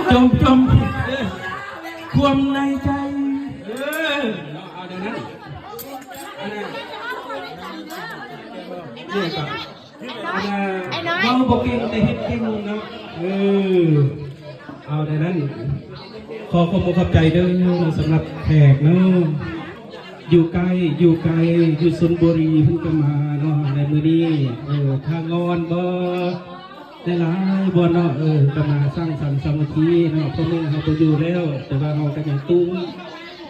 ຈົ່ມໆ ເອີ ຄວາມໃນໃຈ ເອີ ເນາະ ເອົາແນວນັ້ນ ອັນນັ້ນ ນີ້ກໍ ອັນນັ້ນ ອ້າຍນ້ອຍ ເວົ້າບໍ່ເກັ່ງແຕ່ເຮັດເກັ່ງເນາະ ເອີ ເອົາແນວນັ້ນ ຂໍຂອບອົກຂອບໃຈເດີ ສຳລັບແຂກເນາະ ຢູ່ໃກ້ ຢູ່ໄກ ຢູ່ຊົນບຸຣີເພິ່ນກໍມາເນາະ ໃນມື້ນີ້ ເອີ ຖ້າງອນບໍ່ ຫຼາຍໆບ່ອນເນາະ ເອີ ກໍມາສ້າງສັນສາມັກຄີເນາະ ພໍ່ແມ່ເຮົາບໍ່ຢູ່ແລ້ວ ແຕ່ວ່າເຮົາກໍຍັງຕຸ້ມ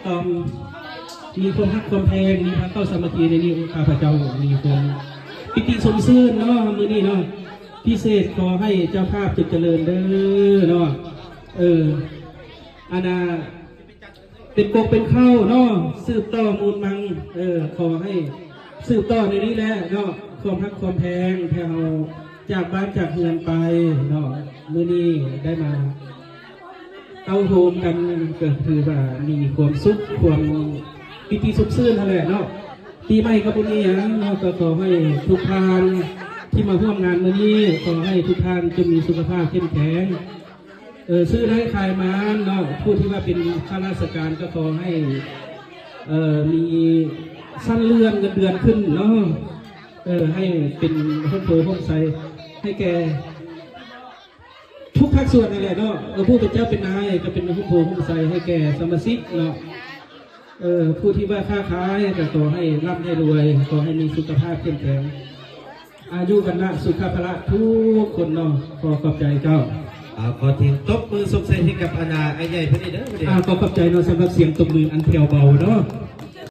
ຕ່ອມ ມີຄວາມຮັກຄວາມແພງ ມີພາເຂົ້າສາມັກຄີໃນນີ້ ຂ້າພະເຈົ້າມີຄວາມປີຕິຊົມຊື່ນເນາະ ມື້ນີ້ເນາະ ພິເສດຂໍໃຫ້ເຈົ້າພາບຈົ່ງຈະເລີນເດີເນາະ ເອີ ອັນນ່າ ເປັນກົກເປັນເຄົ້າເນາະ ສືບຕໍ່ມູນມັງ ເອີ ຂໍໃຫ້ສືບຕໍ່ໃນນີ້ແຫຼະເນາະ ຄວາມຮັກຄວາມແພງທີ່ເຮົາຈາກບ້ານຈາກເຮືອນໄປເນາະ ມື້ນີ້ໄດ້ມາເຕົ້າໂຮມກັນ ກໍຄືວ່າມີຄວາມສຸກ ຄວາມປີຕິຊົມຊື່ນຫັ້ນແຫຼະເນາະ ປີໃໝ່ກໍບໍ່ມີຫຍັງເນາະ ກໍຂໍໃຫ້ທຸກທ່ານທີ່ມາຮ່ວມງານມື້ນີ້ ຂໍໃຫ້ທຸກທ່ານຈົ່ງມີສຸຂະພາບເຂັ້ມແຂງ ເອີ ຊື້ໄດ້ຂາຍມານເນາະ ຜູ້ທີ່ວ່າເປັນຂ້າລາຊະການກໍຂໍໃຫ້ ເອີ ມີຊັ້ນເລື່ອນເງິນເດືອນຂຶ້ນເນາະ ເອີ ໃຫ້ເປັນຮົ່ມໂພຮົ່ມໄຊໃຫ້ແກ່ທຸກພາກສ່ວນນັ້ນແຫຼະເນາະ ເອີ ຜູ້ເປັນເຈົ້າເປັນນາຍກໍເປັນຮົ່ມໂພຮົ່ມໄຊໃຫ້ແກ່ສະມາຊິກເນາະ ເອີ ຜູ້ທີ່ວ່າຄ້າຂາຍກໍຂໍໃຫ້ລ່ຳໃຫ້ລວຍ ຂໍໃຫ້ມີສຸຂະພາບເຂັ້ມແຂງ ອາຍຸວັນນະສຸຂະພະລະທຸກຄົນເນາະ ຂໍຂອບໃຈເຈົ້າ. ອ່າ ຂໍສຽງຕົບມືຊົກໄຊໃຫ້ກັບ ອັນນ່າ ອ້າຍໃຫຍ່ເພິ່ນນີ້ເດີ ອ່າ ຂໍຂອບໃຈເນາະ ສຳລັບສຽງຕົບມືອັນແຜ່ວເບົາເນາະ.